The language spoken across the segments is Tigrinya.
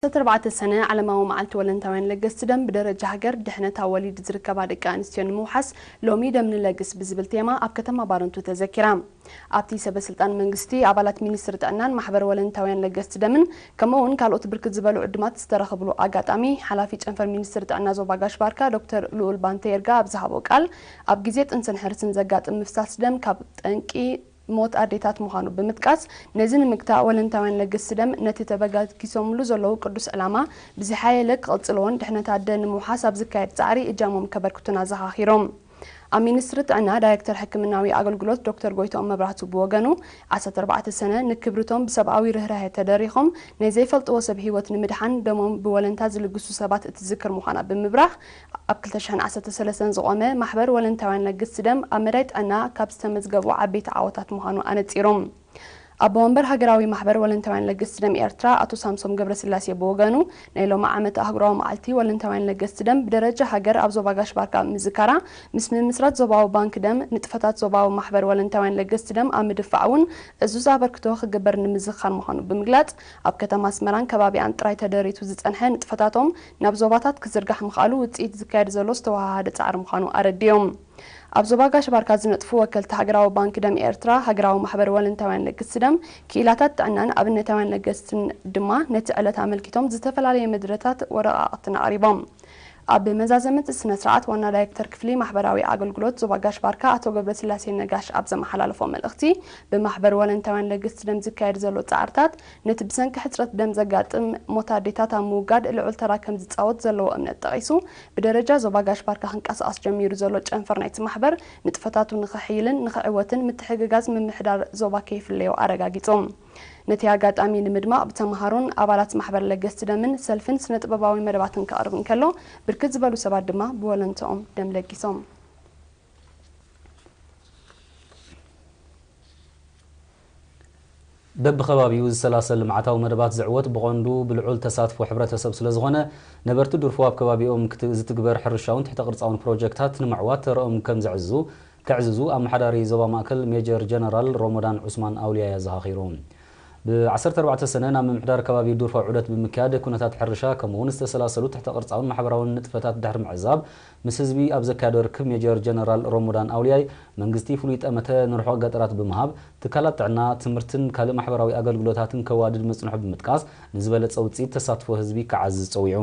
ዓሰርተ ኣርባዕተ ሰነ ዓለማዊ መዓልቲ ወለንታውያን ለገስቲ ደም ብደረጃ ሃገር ድሕነት ኣብ ወሊድ ዝርከባ ደቂ ኣንስትዮ ንምውሓስ ሎሚ ደም ንለግስ ብዝብል ቴማ ኣብ ከተማ ባረንቱ ተዘኪራ። ኣብቲ ሰበ ስልጣን መንግስቲ፣ ኣባላት ሚኒስትሪ ጥዕናን ማሕበር ወለንታውያን ለገስቲ ደምን ከምኡ እውን ካልኦት ብርክት ዝበሉ ዕዱማት ዝተረኸብሉ ኣጋጣሚ፣ ሓላፊ ጨንፈር ሚኒስትሪ ጥዕና ዞባ ጋሽ ባርካ ዶክተር ልኡል ባንተ የርጋ ኣብ ዝሃቦ ቃል፣ ኣብ ግዜ ጥንስን ሕርስን ዘጋጥም ምፍሳስ ደም ካብ ጠንቂ ሞት ኣዴታት ምዃኑ ብምጥቃስ፣ ነዚ ንምግታእ ወለንታውያን ለገስቲ ደም ነቲ ተበጋጊሶምሉ ዘለዉ ቅዱስ ዕላማ ብዝሓየለ ክቕጽልዎን ድሕነት ኣደ ንምውሓስ ኣብ ዝካየድ ጻዕሪ እጃሞም ከበርክቱን ኣዘኻኺሮም። ኣብ ሚኒስትሪ ጥዕና ዳይሬክተር ሕክምናዊ ኣገልግሎት ዶክተር ጎይትኦም መብራህቱ ብወገኑ፣ ዓሰርተ ኣርባዕተ ሰነ ንክብርቶም ብሰብኣዊ ርህራሄ ተደሪኾም ናይ ዘይፈልጥዎ ሰብ ህይወት ንምድሓን ደሞም ብወለንታ ዝልግሱ ሰባት እትዝክር ምዃና ብምብራህ፣ ኣብ ክልተ ሽሕን ዓሰርተ ሰለስተን ዝቖመ ማሕበር ወለንታውያን ለገስቲ ደም ኣብ መዳይ ጥዕና ካብ ዝተመዝገቡ ዓበይቲ ዓወታት ምዃኑ ኣነጺሮም። ኣቦ ወንበር ሃገራዊ ማሕበር ወለንታውያን ለገስቲ ደም ኤርትራ ኣቶ ሳምሶም ገብረስላሴ ብወገኑ፣ ናይ ሎሚ ዓመት ኣህጉራዊ መዓልቲ ወለንታውያን ለገስቲ ደም ብደረጃ ሃገር ኣብ ዞባ ጋሽ ባርካ ምዝካራ፣ ምስ ምምስራት ዞባዊ ባንክ ደም፣ ንጥፈታት ዞባዊ ማሕበር ወለንታውያን ለገስቲ ደም ኣብ ምድፋዕ እውን ዕዙዝ ኣበርክቶ ክግበር ንምዝኻር ምዃኑ ብምግላጽ፣ ኣብ ከተማ ኣስመራን ከባቢኣን ጥራይ ተደሪቱ ዝጸንሐ ንጥፈታቶም ናብ ዞባታት ክዝርጋሕ ምኽኣሉ ውጽኢት ዝካየድ ዘሎ ዝተወሃሃደ ጻዕሪ ምዃኑ ኣረዲኦም። ኣብ ዞባ ጋሽ ባርካ ዝነጥፉ ወከልቲ ሃገራዊ ባንክ ደም ኤርትራ፣ ሃገራዊ ማሕበር ወለንታውያን ለገስቲ ደም፣ ክኢላታት ጥዕናን ኣብነታውያን ለገስትን ድማ ነቲ ዕለት ኣመልኪቶም ዝተፈላለየ መደረታት ወረቓቕትን ኣቕሪቦም። ኣብ መዛዘሚ እቲ ስነ ስርዓት ዋና ዳይሬክተር ክፍሊ ማሕበራዊ ኣገልግሎት ዞባ ጋሽ ባርካ ኣቶ ገብረስላሴ ነጋሽ ኣብ ዘመሓላለፎ መልእኽቲ፣ ብማሕበር ወለንታውያን ለገስቲ ደም ዝካየድ ዘሎ ጻዕርታት ነቲ ብሰንኪ ሕጽረት ደም ዘጋጥም ሞት ኣዴታት ኣብ ምውጋድ ልዑል ተራ ከም ዝጻወት ዘለዎ እምነት ጠቒሱ፣ ብደረጃ ዞባ ጋሽ ባርካ ክንቀሳቐስ ጀሚሩ ዘሎ ጨንፈር ናይቲ ማሕበር ንጥፈታቱ ንኽሕይልን ንኽዕወትን ምትሕግጋዝ ምምሕዳር ዞባ ከይፍለዮ ኣረጋጊጾም። ነቲ ኣጋጣሚ ንምድማቕ ብተምሃሮን ኣባላት ማሕበር ለገስቲ ደምን ሰልፍን ስነ ጥበባዊ መደባትን ክቐርብ እንከሎ፣ ብርክት ዝበሉ ሰባት ድማ ብወለንትኦም ደም ለጊሶም። በብኸባቢኡ ዝሰላሰል ልምዓታዊ መደባት ዝዕወት ብቐንዱ ብልዑል ተሳትፎ ሕብረተሰብ ስለዝኾነ፣ ነበርቲ ዱርፎ ኣብ ከባቢኦም ክት-፣ ዝትግበር ሕርሻውን ትሕተ ቅርጻውን ፕሮጀክታት ንምዕዋት ተረኦም ከም ዘዕዝዙ፣ ከዕዝዙ ኣመሓዳሪ ዞባ ማእከል ሜጀር ጀነራል ሮሞዳን ዑስማን ኣውልያ ኣዘኻኺሩ። ብ ዓሰርተ ኣርባዕተ ሰነ ናብ ምምሕዳር ከባቢ ዱርፎ ዑደት ብምክያድ፣ ኩነታት ሕርሻ ከምኡ'ውን ዝተሰላሰሉ ትሕተ ቅርጻውን ማሕበራውን ንጥፈታት ድሕሪ ምዕዛብ፣ ምስ ህዝቢ ኣብ ዘካየዶ ርክብ ሜጀር ጀነራል ሮሞዳን ኣውልያይ፣ መንግስቲ ፍሉይ ጠመተ ንርሑቕ ገጠራት ብምሃብ፣ ትካላት ጥዕና፣ ትምህርትን ካልእ ማሕበራዊ ኣገልግሎታትን ከዋድድ ምጽንሑ ብምጥቃስ፣ ንዝበለጸ ውጽኢት ተሳትፎ ህዝቢ ክዓዝዝ ጸዊዑ።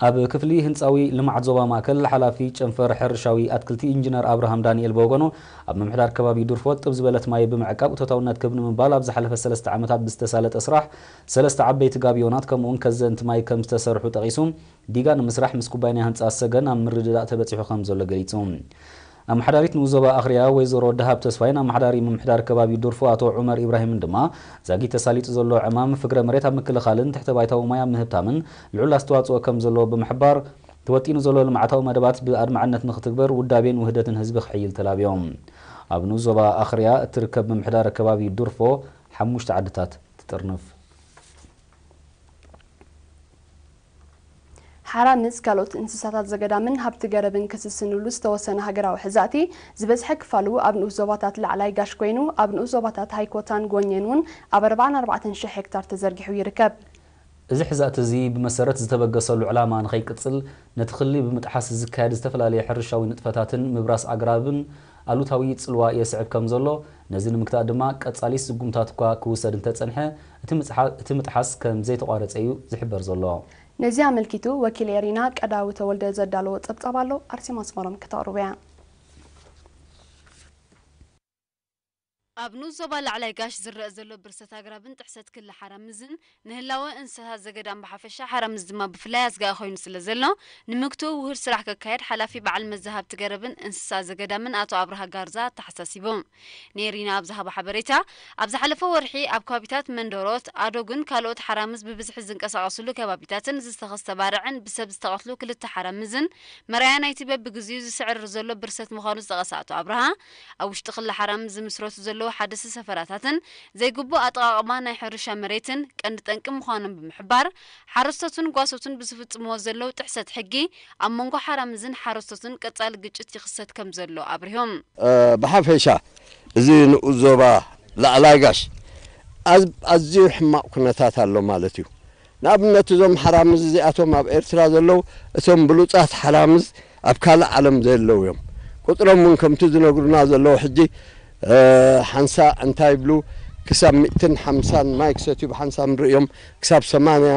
ኣብ ክፍሊ ህንጻዊ ልምዓት ዞባ ማእከል ሓላፊ ጨንፈር ሕርሻዊ ኣትክልቲ ኢንጂነር ኣብርሃም ዳንኤል ብወገኑ፣ ኣብ ምምሕዳር ከባቢ ዱርፎ ጥብ ዝበለት ማይ ብምዕቃብ እቶታውነት ክብ ንምባል ኣብ ዝሓለፈ ሰለስተ ዓመታት ብዝተሳለጠ ስራሕ ሰለስተ ዓበይቲ ጋብዮናት ከምኡ'ውን ከዘንቲ ማይ ከም ዝተሰርሑ ጠቒሱ፣ ዲጋ ንምስራሕ ምስ ኩባንያ ህንጻ ሰገን ኣብ ምርድዳእ ተበጺሑ ከም ዘሎ ገሊጹ። ኣመሓዳሪት ንኡስ ዞባ ኣኽርያ ወይዘሮ ደሃብ ተስፋይን ኣመሓዳሪ ምምሕዳር ከባቢ ዱርፎ ኣቶ ዑመር ኢብራሂምን ድማ፣ ዛጊት ተሳሊጡ ዘሎ ዕማም ፍግረ መሬት ኣብ ምክልኻልን ትሕተ ባይታዊ ማይ ኣብ ምህብታምን ልዑል ኣስተዋጽኦ ከም ዘለዎ ብምሕባር፣ ተወጢኑ ዘሎ ልምዓታዊ መደባት ብኣድማዕነት ንኽትግበር ውዳቤን ውህደትን ህዝቢ ክሕይል ተላብዮም። ኣብ ንኡስ ዞባ ኣኽርያ እትርከብ ምምሕዳር ከባቢ ዱርፎ ሓሙሽተ ዓድታት ትጥርንፍ። ሓራምዝ፣ ካልኦት እንስሳታት ዘገዳምን ሃብቲ ገረብን ክስስንሉ ዝተወሰነ ሃገራዊ ሕዛእቲ፣ ዝበዝሐ ክፋሉ ኣብ ንኡስ ዞባታት ላዕላይ ጋሽ ኮይኑ፣ ኣብ ንኡስ ዞባታት ሃይኮታን ጎኘን እውን ኣብ ኣርባዓን ኣርባዕተን ሽሕ ሄክታር ተዘርጊሑ ይርከብ። እዚ ሕዛእቲ እዚ ብመሰረት ዝተበገሰሉ ዕላማ ንኸይቅጽል፣ ነቲ ክሊ ብምጥሓስ ዝካየድ ዝተፈላለየ ሕርሻዊ ንጥፈታትን ምብራስ ኣግራብን ኣሉታዊ ጽልዋ የስዕብ ከም ዘሎ፣ ነዚ ንምግታእ ድማ ቀጻሊ ስጉምታት እኳ ክውሰድ እንተጸንሐ፣ እቲ ምጽሓ-፣ እቲ ምጥሓስ ከም ዘይተቋረጸ እዩ ዝሕበር ዘሎ። ነዚ ኣመልኪቱ ወኪል ኤሪና ቀዳዊ ተወልደ ዘዳለዎ ጸብጻብ ኣሎ፣ ኣርሴማ ኣስመሮም ከተቕርቦ እያ። ኣብ ንኡስ ዞባ ላዕላይ ጋሽ ዝረአ ዘሎ ብርሰት ኣግራብን ጥሕሰት ክሊ ሓራምዝን ንህላወ እንስሳታት ዘገዳም ብሓፈሻ ሓራምዝ ድማ ብፍላይ ኣስጋኢ ኮይኑ ስለ ዘሎ፣ ንምግትኡ ውሁድ ስራሕ ከካየድ ሓላፊ በዓል መዚ ሃብቲ ገረብን እንስሳ ዘገዳምን ኣቶ ኣብርሃ ጋርዛ ኣተሓሳሲቡ። ኔሪና ኣብ ዝሃቦ ሓበሬታ፣ ኣብ ዝሓለፈ ወርሒ ኣብ ከባቢታት መንደሮት፣ ኣዶግን ካልኦት ሓራምዝ ብብዝሒ ዝንቀሳቐስሉ ከባቢታትን ዝተኸስተ ባርዕን ብሰብ ዝተቐትሉ ክልተ ሓራምዝን መርኣያ ናይቲ በብግዜኡ ዝስዕርር ዘሎ ብርሰት ምዃኑ ዝጠቐሰ ኣቶ ኣብርሃ፣ ኣብ ውሽጢ ክሊ ሓራምዝ ዝምስረቱ ዘለዉ ሓደስቲ ሰፈራታትን ዘይግቡእ ኣጠቓቕማ ናይ ሕርሻ መሬትን ቀንዲ ጠንቂ ምዃኖም ብምሕባር፣ ሓረስቶትን ጓሶትን ብዝፍጽምዎ ዘለዉ ጥሕሰት ሕጊ ኣብ መንጎ ሓራምዝን ሓረስቶትን ቀጻሊ ግጭት ይኽሰት ከም ዘሎ ኣብሪሆም። እ፣ ብሓፈሻ እዚ ንኡስ ዞባ ላዕላይ ጋሽ ኣዝ-፣ ኣዝዩ ሕማቕ ኩነታት ኣሎ ማለት እዩ። ንኣብነት እዞም ሓራምዝ እዚኣቶም ኣብ ኤርትራ ዘለዉ እቶም ብሉጻት ሓራምዝ ኣብ ካልእ ዓለም ዘለዉ እዮም። ቁጽሮም እውን ከምቲ ዝነግሩና ዘለዉ ሕጂ ሓንሳእ እንታይ ይብሉ ክሳብ ሚእትን ሓምሳን ማይ ክሰትዩ ብሓንሳብ ንርእዮም፣ ክሳብ ሰማንያ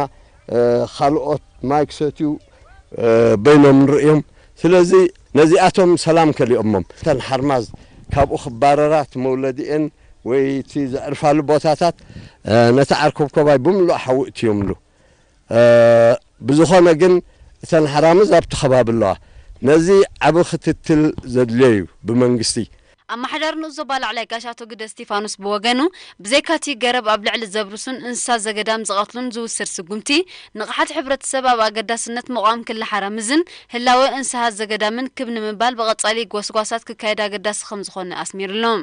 ካልኦት ማይ ክሰትዩ በይኖም ንርእዮም። ስለዚ ነዚኣቶም ሰላም ከሊኦሞም እተን ሓርማዝ ካብኡ ክባረራ እቲ መውለዲኤን ወይ እቲ ዘዕርፋሉ ቦታታት ነቲ ዓርኮብኮባይ ብምሉእ ሓዊ እትዮምሉ። ብዝኾነ ግን እተን ሓራምዝ ኣብቲ ከባቢ ኣለዋ። ነዚ ዓቢ ክትትል ዘድልዮ እዩ ብመንግስቲ። ኣመሓዳሪ ንኡስ ዞባ ላዕላይ ጋሽ ኣቶ ግደ እስቲፋኖስ ብወገኑ፣ ብዘይካቲ ገረብ ኣብ ልዕሊ ዘብርሱን እንስሳ ዘገዳም ዝቐትሉን ዝውሰድ ስጉምቲ፣ ንቕሓት ሕብረተሰብ ኣብ ኣገዳስነት ምቋም ክሊ ሓራምዝን ህላወ እንስሳት ዘገዳምን ክብ ንምባል ብቐጻሊ ጎስጓሳት ክካየድ ኣገዳሲ ከም ዝኾነ ኣስሚርሎም።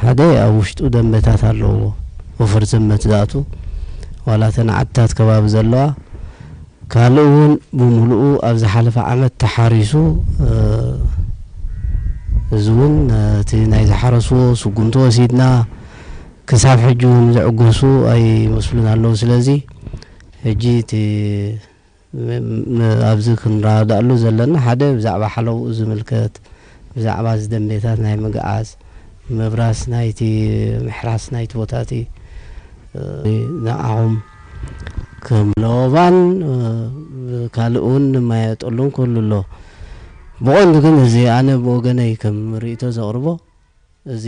ሓደ ኣብ ውሽጡ ደንበታት ኣለዎ፣ ወፈር ዘመት ዝኣቱ ዋላ እተን ዓድታት ከባቢ ዘለዋ ካልእ እውን ብምሉኡ ኣብ ዝሓለፈ ዓመት ተሓሪሱ፣ እዚ እውን እቲ ናይ ዝሓረስዎ ስጉምቲ ወሲድና ክሳብ ሕጂ እውን ዝዕገሱ ኣይመስሉን ኣለዉ። ስለዚ ሕጂ እቲ ኣብዚ ክንረዳእሉ ዘለና ሓደ ብዛዕባ ሓለውኡ ዝምልከት፣ ብዛዕባ እዚ ደንቤታት ናይ ምግዓዝ፣ ምብራስ ናይቲ ምሕራስ ናይቲ ቦታ እቲ ንዓኹም ከም ሎባን ካልእ እውን ንመያየጠሉን ክህሉ ኣሎ። ብቐንዱ ግን እዚ ኣነ ብወገነይ ከም ርእይቶ ዘቕርቦ፣ እዚ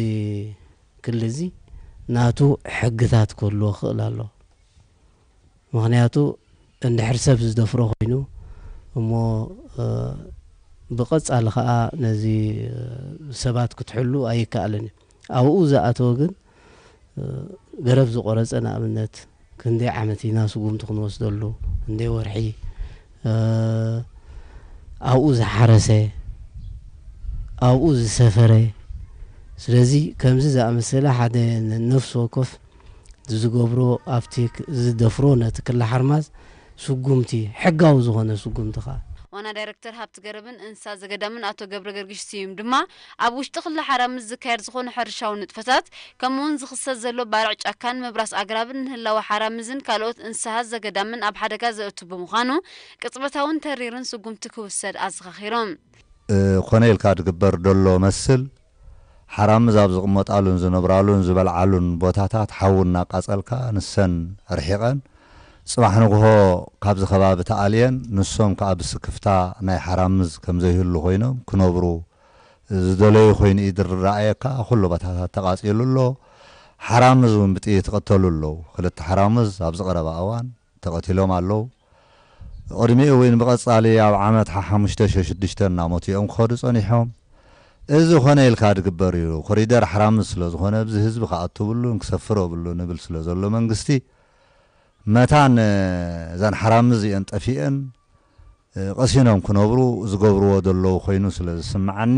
ክሊ እዚ ናቱ ሕግታት ክህልዎ ክኽእል ኣሎ። ምኽንያቱ እንድሕር ሰብ ዝደፍሮ ኮይኑ እሞ ብቐጻሊ ኸኣ ነዚ ሰባት ክትሕሉ ኣይከኣልን እዩ። ኣብኡ ዝኣተወ ግን ገረብ ዝቖረጸ ንኣብነት ክንደይ ዓመት ኢና ስጉምቲ ክንወስደሉ፣ ክንደይ ወርሒ ኣብኡ ዝሓረሰ ኣብኡ ዝሰፈረ። ስለዚ ከምዚ ዝኣመሰለ ሓደ ነፍሲ ወከፍ ዝገብሮ ኣብቲ ዝደፍሮ ነቲ ክሊ ሓርማዝ ስጉምቲ ሕጋዊ ዝኾነ ስጉምቲ ኸኣ ዋና ዳይረክተር ሃብቲ ገረብን እንስሳ ዘገዳምን ኣቶ ገብረ ገርግሽ ስዩም ድማ ኣብ ውሽጢ ክሊ ሓራምዝ ዝካየድ ዝኾነ ሕርሻዊ ንጥፈታት ከምኡውን ዝኽሰት ዘሎ ባርዕ ጫካን ምብራስ ኣግራብን ንህላወ ሓራምዝን ካልኦት እንስሳት ዘገዳምን ኣብ ሓደጋ ዘእቱ ብምዃኑ ቅጽበታውን ተሪርን ስጉምቲ ክውሰድ ኣዘኻኺሮም። ኮነ ኢልካ ዝግበር ዘሎ መስል ሓራምዝ ኣብ ዝቕመጣሉን ዝነብራሉን ዝበልዓሉን ቦታታት ሓዊ እናቃጸልካ ንሰን ኣርሒቐን ጽባሕ ንግሆ ካብዚ ከባቢ ተኣልየን ንሶም ከኣ ብስክፍታ ናይ ሓራምዝ ከምዘይህሉ ኮይኖም ክነብሩ ዝደለዩ ኮይኑ እዩ ዝረኣየካ። ኩሉ ቦታታት ተቓጺሉ ኣሎ። ሓራምዝ እውን ብጥይት ይቕተሉ ኣለዉ። ክልተ ሓራምዝ ኣብዚ ቀረባ እዋን ተቐቲሎም ኣለዉ። ቅድሚኡ እውን ብቐጻሊ ኣብ ዓመት ሓሓሙሽተ ሽዱሽተ እናሞቱ እዮም ክኸዱ ጸኒሖም። እዚ ኾነ ኢልካ ዝግበር እዩ። ኮሪደር ሓራምዝ ስለ ዝኾነ ኣብዚ ህዝቢ ክኣቱ ብሉን ክሰፍር ብሉ ንብል ስለ ዘሎ መንግስቲ መታን እዘን ሓራምዝ እየን ጠፊአን ቀሲኖም ክነብሩ ዝገብርዎ ዘለዉ ኮይኑ ስለ ዝስምዓኒ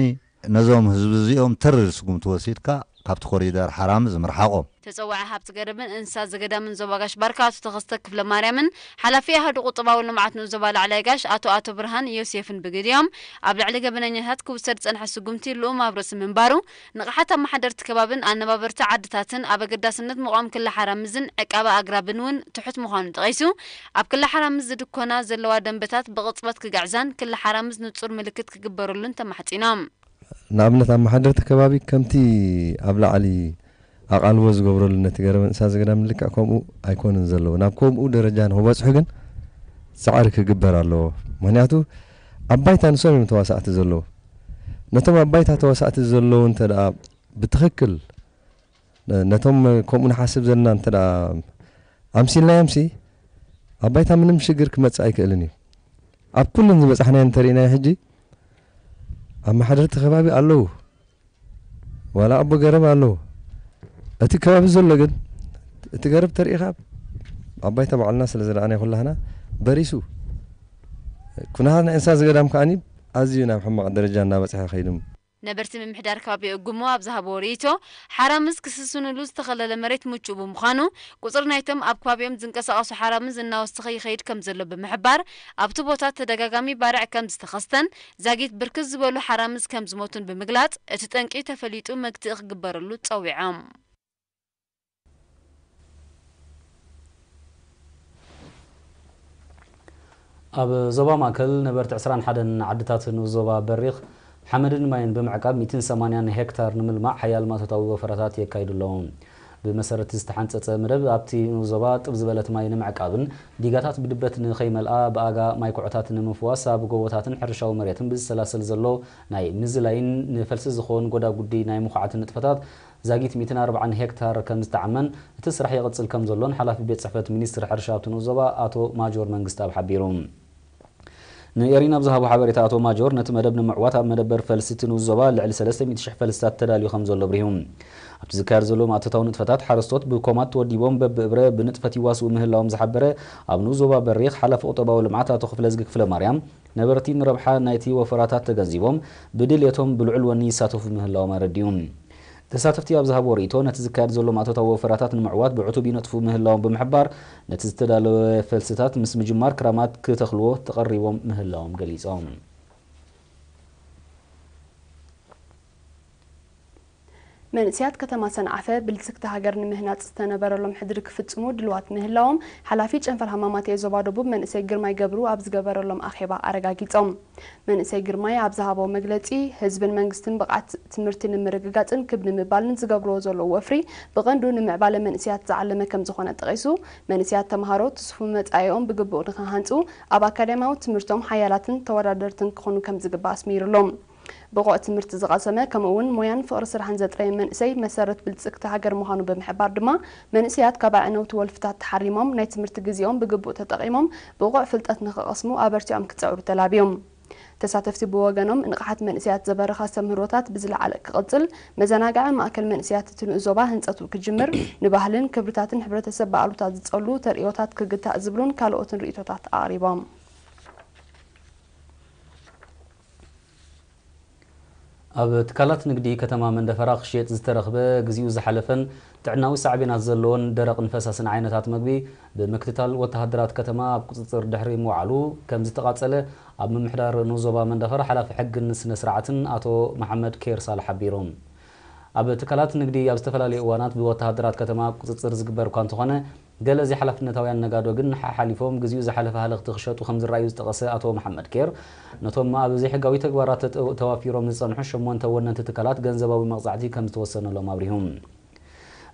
ነዞም ህዝቢ እዚኦም ተሪር ስጉምቲ ወሲድካ ካብቲ ኮሪደር ሓራምዝ ምርሓቖም። ተጸዋዒ ሃብቲ ገረብን እንስሳት ዘገዳምን ዞባ ጋሽ ባርካ ኣቶ ተኸስተ ክፍለ ማርያምን ሓላፊ ኣሃዱ ቁጠባዊ ልምዓት ንኡስ ዞባ ላዕላይ ጋሽ ኣቶ ኣቶ ብርሃን ዮሴፍን ብግዲኦም ኣብ ልዕሊ ገበነኛታት ክውሰድ ዝጸንሐ ስጉምቲ ልኡም ኣብ ርእሲ ምንባሩ ንቕሓት ኣመሓደርቲ ከባብን ኣነባበርቲ ዓድታትን ኣብ ኣገዳስነት ምቋም ክሊ ሓራምዝን ዕቃበ ኣግራብን እውን ትሑት ምዃኑ ጠቒሱ ኣብ ክሊ ሓራምዝ ዝድኮና ዘለዋ ደንበታት ብቕጽበት ክግዕዛን ክሊ ሓራምዝ ንጹር ምልክት ክግበረሉን ተማሕጺኖም። ንኣብነት ኣመሓደርቲ ከባቢ ከምቲ ኣብ ላዕሊ ኣቓልቦ ዝገብረሉ ነቲ ገረብ እንስሳ ዘገዳም ልክዕ ከምኡ ኣይኮኑን ዘለዉ። ናብ ከምኡ ደረጃ ንክበጽሑ ግን ጻዕሪ ክግበር ኣለዎ። ምኽንያቱ ኣብ ባይታ ንሶም እዮም ተዋሳእቲ ዘለዉ። ነቶም ኣብ ባይታ ተዋሳእቲ ዘለዉ እንተ ደኣ ብትኽክል ነቶም ከምኡ ንሓስብ ዘለና እንተ ደኣ ኣምሲልናዮምሲ ኣብ ባይታ ምንም ሽግር ክመጽእ ኣይክእልን እዩ። ኣብ ኩለን ዝበጻሕናዮ እንተሪእናዮ ሕጂ ኣመሓደርቲ ከባቢ ኣለዉ። ዋላ ኣቦ ገረብ ኣለዉ። እቲ ከባቢ ዘሎ ግን እቲ ገረብ ተሪኢኻ ኣብ ባይታ ባዕልና ስለ ዝረኣናዮ ኩላህና በሪሱ። ኩነታት ናይ እንስሳ ዘገዳም ከኣኒ ኣዝዩ ናብ ሕማቕ ደረጃ እናበጽሐ ከይዱ። ነበርቲ ምምሕዳር ከባቢ እጉሞ ኣብ ዝሃብዎ ርእይቶ፣ ሓራምዝ ክስስኑሉ ዝተኸለለ መሬት ምቹእ ብምዃኑ፣ ቁጽሪ ናይቶም ኣብ ከባቢኦም ዝንቀሳቐሱ ሓራምዝ እናወሰኸ ይኸይድ ከም ዘሎ ብምሕባር፣ ኣብቲ ቦታ ተደጋጋሚ ባርዕ ከም ዝተኸስተን ዛጊት ብርክት ዝበሉ ሓራምዝ ከም ዝሞቱን ብምግላጽ፣ እቲ ጠንቂ ተፈሊጡ መግትኢ ክግበረሉ ጸዊዖም። ኣብ ዞባ ማእከል ነበርቲ ዕስራን ሓደን ዓድታት ንኡስ ዞባ በሪኽ ሓመድን ማይን ብምዕቃብ ሚእትን ሰማንያን ሄክታር ንምልማዕ ሓያል ማእቶታዊ ወፈራታት የካይዱ ኣለዉ። ብመሰረት ዝተሓንጸጸ መደብ፣ ኣብቲ ንኡስ ዞባ ጥብ ዝበለት ማይ ንምዕቃብን ዲጋታት ብድበት ንኸይመልኣ ብኣጋ ማይ ኩዕታት ንምፍዋስ ኣብ ጎቦታትን ሕርሻዊ መሬትን ብዝሰላሰል ዘሎ ናይ ምዝላይን ንፈልሲ ዝኸውን ጎዳጉዲ ናይ ምኹዓትን ንጥፈታት ዛጊት ሚእትን ኣርባዓን ሄክታር ከም ዝተዓመን፣ እቲ ስራሕ ይቕጽል ከም ዘሎን ሓላፊ ቤት ጽሕፈት ሚኒስትሪ ሕርሻ ኣብቲ ንኡስ ዞባ ኣቶ ማጆር መንግስተኣብ ሓቢሩ። ንኤሪና ብዝሃቦ ሓበሬታ ኣቶ ማጆር፣ ነቲ መደብ ንምዕዋት ኣብ መደበር ፈልሲ እቲ ንኡስ ዞባ ልዕሊ ሰለስተ ሚእቲ ሽሕ ፈልስታት ተዳልዩ ከም ዘሎ ኣብሪሁ። ኣብቲ ዝካየድ ዘሎ ማእቶታዊ ንጥፈታት፣ ሓረስቶት ብኮማት ተወዲቦም በብእብረ ብንጥፈት ይዋስኡ ምህላዎም ዝሓበረ ኣብ ንኡስ ዞባ በሪኽ ሓላፊ ቁጠባዊ ልምዓት ኣቶ ክፍለዝጊ ክፍለ ማርያም፣ ነበርቲ ንረብሓ ናይቲ ወፈራታት ተገንዚቦም ብድልየቶም ብልዑል ወኒ ይሳተፉ ምህላዎም ኣረዲኡ። ተሳተፍቲ ኣብ ዝሃብዎ ርእይቶ፣ ነቲ ዝካየድ ዘሎ ማእቶታዊ ወፈራታት ንምዕዋት ብዕቱብ ይነጥፉ ምህላዎም ብምሕባር፣ ነቲ ዝተዳለወ ፈልስታት ምስ ምጅማር ክራማት ክተኽልዎ ተቐሪቦም ምህላዎም ገሊጾም። መንእሰያት ከተማ ሰንዓፈ ብልጽግቲ ሃገር ንምህናጽ ዝተነበረሎም ሕድሪ ክፍጽሙ ድልዋት ምህላዎም ሓላፊ ጨንፈር ሃማማት ዞባ ደቡብ መንእሰይ ግርማይ ገብሩ ኣብ ዝገበረሎም ኣኼባ ኣረጋጊጾም። መንእሰይ ግርማይ ኣብ ዝሃቦ መግለጺ፣ ህዝብን መንግስትን ብቕዓት ትምህርቲ ንምርግጋጽን ክብ ንምባልን ዝገብርዎ ዘለዉ ወፍሪ ብቐንዱ ንምዕባለ መንእሰያት ዝዓለመ ከም ዝኾነ ጠቒሱ፣ መንእሰያት ተምሃሮ ትስፉ መጻኢኦም ብግቡእ ንኽሃንጹ ኣብ ኣካዳሚያዊ ትምህርቶም ሓያላትን ተወዳደርትን ክኾኑ ከም ዝግባእ ኣስሚሩሎም። ብቑዕ ትምህርቲ ዝቐሰመ ከምኡ እውን ሞያን ፍቕሪ ስራሕን ዘጥረየ መንእሰይ መሰረት ብልጽግቲ ሃገር ምዃኑ ብምሕባር ድማ፣ መንእሰያት ካብ ኣዕነውቲ ወልፍታት ተሓሪሞም ናይ ትምህርቲ ግዜኦም ብግቡእ ተጠቒሞም ብቑዕ ፍልጠት ንኽቐስሙ ኣበርቲዖም ክጽዕሩ ተላብዮም። ተሳተፍቲ ብወገኖም፣ ንቕሓት መንእሰያት ዘበርኽ ኣስተምህሮታት ብዝለዓለ ክቕጽል፣ መዘናግዒ ማእከል መንእሰያት እቲ ንኡስ ዞባ ህንጸቱ ክጅምር፣ ንባህልን ክብርታትን ሕብረተሰብ ብኣሉታ ዝጸሉ ተርእዮታት ክግታእ ዝብሉን ካልኦትን ርእይቶታት ኣቕሪቦም። ኣብ ትካላት ንግዲ ከተማ መንደፈራ ክሽየጥ ዝተረኽበ፣ ግዜኡ ዝሓለፈን ጥዕናዊ ሳዕቤናት ዘለዎን ደረቕን ፈሳስን ዓይነታት መግቢ ብምክትታል ወተሃደራት ከተማ ኣብ ቁጽጽር ድሕሪ ምውዓሉ ከም ዝተቓጸለ ኣብ ምምሕዳር ንኡስ ዞባ መንደፈራ ሓላፊ ሕግን ስነ ስርዓትን ኣቶ መሓመድ ኬር ሳልሕ ሓቢሩ። ኣብ ትካላት ንግዲ ኣብ ዝተፈላለዩ እዋናት ብወተሃደራት ከተማ ቁጽጽር ዝግበር እኳ እንተኾነ፣ ገለ ዘይሓላፍነታውያን ነጋዶ ግን ሓሓሊፎም ግዜኡ ዝሓለፈ ሃለኽቲ ክሸጡ ከም ዝረኣዩ ዝጠቐሰ ኣቶ መሓመድ ኬር፣ ነቶም ኣብ ዘይሕጋዊ ተግባራት ተጠ-፣ ተዋፊሮም ዝጸንሑ ሸሞንተ ወነንቲ ትካላት ገንዘባዊ መቕጻዕቲ ከም ዝተወሰነሎም ኣብሪሁ።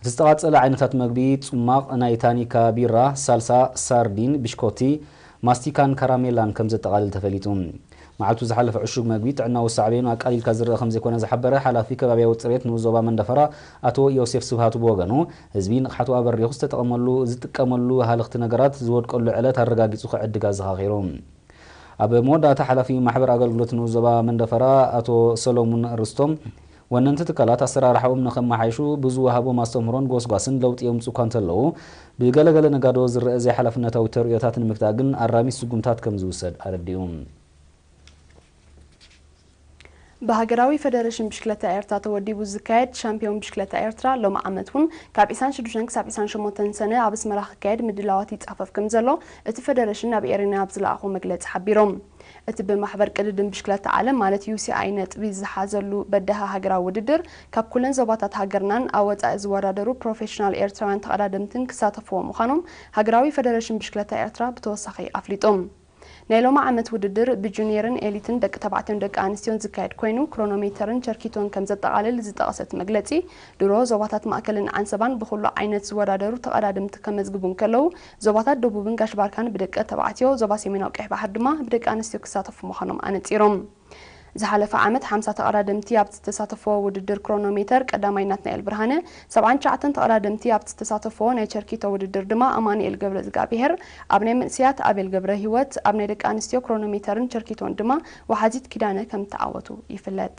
እቲ ዝተቓጸለ ዓይነታት መግቢ፣ ጽሟቕ ናይ ታኒካ ቢራ፣ ሳልሳ፣ ሳርዲን፣ ብሽኮቲ፣ ማስቲካን ካራሜላን ከም ዘጠቓልል ተፈሊጡ። መዓልቱ ዝሓለፈ ዕሹግ መግቢ ጥዕናዊ ሳዕቤኑ ኣቃሊልካ ዝረአ ከም ዘይኮነ ዝሓበረ ሓላፊ ከባብያዊ ጽሬት ንኡስ ዞባ መንደፈራ ኣቶ ዮሴፍ ስብሃቱ ብወገኑ፣ ህዝቢ ንቕሓቱ ኣበሪኹ ዝተጠቐመሉ፣ ዝጥቀመሉ ሃለኽቲ ነገራት ዝወድቀሉ ዕለት ኣረጋጊጹ ክዕድግ ኣዘኻኺሩ። ኣብ መወዳእታ ሓላፊ ማሕበር ኣገልግሎት ንኡስ ዞባ መንደፈራ ኣቶ ሰሎሙን ርስቶም፣ ወነንቲ ትካላት ኣሰራርሓኦም ንኸመሓይሹ ብዝወሃቦም ኣስተምህሮን ጎስጓስን ለውጢ የምጽኡ እኳ እንተለዉ፣ ብገለገለ ነጋዶ ዝረአ ዘይሓላፍነታዊ ተርእዮታት ንምግታእ ግን ኣራሚ ስጉምታት ከም ዝውሰድ ኣረዲኡ። ብሃገራዊ ፈደረሽን ብሽክለታ ኤርትራ ተወዲቡ ዝካየድ ሻምፒዮን ብሽክለታ ኤርትራ ሎሚ ዓመት እውን ካብ ዕስራን ሽዱሽተን ክሳብ ዕስራን ሸሞንተን ሰነ ኣብ ኣስመራ ክካየድ ምድላዋት ይጻፈፍ ከም ዘሎ እቲ ፈደረሽን ናብ ኤሪና ኣብ ዝለኣኾ መግለጺ ሓቢሮም። እቲ ብማሕበር ቅድድም ብሽክለታ ዓለም ማለት ዩ ሲ ኣይ ነጥቢ ዝሓዘሉ በዳሂ ሃገራዊ ውድድር፣ ካብ ኩለን ዞባታት ሃገርናን ኣብ ወጻኢ ዝወዳደሩ ፕሮፌሽናል ኤርትራውያን ተቐዳደምትን ክሳተፍዎ ምዃኖም ሃገራዊ ፈደረሽን ብሽክለታ ኤርትራ ብተወሳኺ ኣፍሊጡ። ናይ ሎሚ ዓመት ውድድር ብጁኒየርን ኤሊትን ደቂ ተባዕትዮን ደቂ ኣንስትዮን ዝካየድ ኮይኑ፣ ክሮኖሜተርን ቸርኪቶን ከም ዘጠቓልል ዝጠቐሰ እቲ መግለጺ፣ ድሮ ዞባታት ማእከልን ዓንሰባን ብኹሉ ዓይነት ዝወዳደሩ ተቐዳደምቲ ከመዝግቡ እንከለዉ፣ ዞባታት ደቡብን ጋሽ ባርካን ብደቂ ተባዕትዮ፣ ዞባ ሰሜናዊ ቀይሕ ባሕሪ ድማ ብደቂ ኣንስትዮ ክሳተፉ ምዃኖም ኣነጺሮም። ዝሓለፈ ዓመት ሓምሳ ተቐዳደምቲ ኣብ ዝተሳተፍዎ ውድድር ክሮኖሜተር ቀዳማይ ናትናኤል ብርሃነ፣ ሰብዓን ትሽዓተን ተቐዳደምቲ ኣብ ዝተሳተፍዎ ናይ ቸርኪቶ ውድድር ድማ ኣማኑኤል ገብረዝጋብሄር፣ ኣብ ናይ መንእሰያት ኣቤል ገብረሂወት፣ ኣብ ናይ ደቂ ኣንስትዮ ክሮኖሜተርን ቸርኪቶን ድማ ወሓዚት ኪዳነ ከም እተዓወቱ ይፍለጥ።